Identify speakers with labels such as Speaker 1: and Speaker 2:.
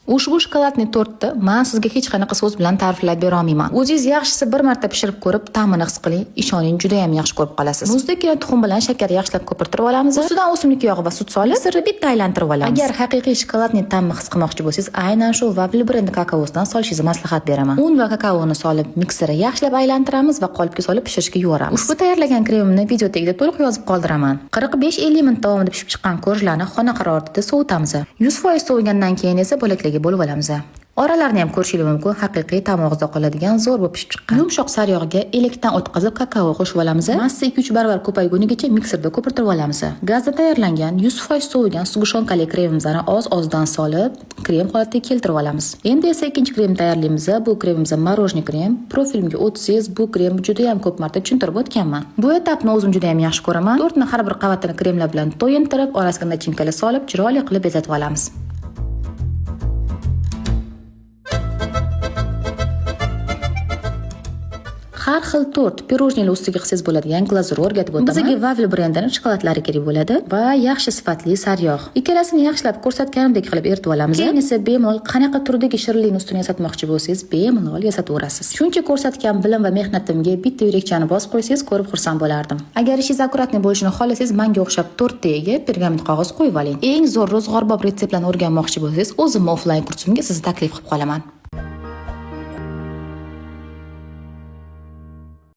Speaker 1: Ushbu shokoladli tortni man sizga hech qanaqa so'z bilan ta'riflab bera olmayman. O'zingiz yaxshisi bir marta pishirib ko'rib, ta'mini his qiling, ishoning, juda ham yaxshi ko'rib qolasiz. Muzdakkina tuxum bilan shakar yaxshilab ko'pirtirib olamiz. Ustidan o'simlik yog'i va sut solib, sirri bitta aylantirib olamiz. Agar haqiqiy shokoladli ta'mni his qilmoqchi bo'lsangiz, aynan shu Vafel brendi kakaosidan solishingizni maslahat beraman. Un va kakaoni solib, mikserda yaxshilab aylantiramiz va qolipga solib pishirishga yuboramiz. Ushbu tayyorlagan kremimni video tagida to'liq yozib qoldiraman. 45-50 minut davomida pishib chiqqan korjlarni xona haroratida sovutamiz. 100% sovigandan keyin esa bo'laklarga bo'lib olamiz. Oralarini ham ko'rishingiz mumkin, haqiqiy ta'm og'izda qoladigan zo'r bo'lib pishib chiqqan. Yumshoq sariyog'ga elakdan o'tkazib kakao qo'shib olamiz. Massa 2-3 barobar ko'paygunigacha mikserda ko'pirtirib olamiz. Gazda tayyorlangan 100% sovigan sgushonkali kremimizni oz-ozdan solib, krem holatiga keltirib olamiz. Endi esa ikkinchi krem tayyorlaymiz. Bu kremimiz мороженое krem. Profilimga o'tsangiz, bu kremni juda ham ko'p marta tushuntirib o'tganman. Bu etapni o'zim juda ham yaxshi ko'raman. Tortni har bir qavatini kremlar bilan to'yintirib, orasiga начинка lar solib, chiroyli qilib bezatib olamiz. Har xil tort, пирожный lar ustiga qilsangiz bo'ladigan glazur o'rgatib o'taman. Bizga Vafel brendining shokoladlari kerak bo'ladi va yaxshi sifatli sariyog'. Ikkalasini yaxshilab ko'rsatganimdek qilib eritib olamiz. Keyin esa bemalol qanaqa turdagi shirinlikni ustini yasatmoqchi bo'lsangiz, bemalol yasataverasiz. Shuncha ko'rsatgan bilim va mehnatimga bitta yurakchani bosib qo'ysangiz, ko'rib xursand bo'lardim. Agar ishingiz аккуратный bo'lishini xohlasangiz, menga o'xshab tort tagiga pergament qog'oz qo'yib oling. Eng zo'r ro'zg'orbob retseptlarni o'rganmoqchi bo'lsangiz, o'zimni offlayn kursimga sizni taklif qilib qolaman.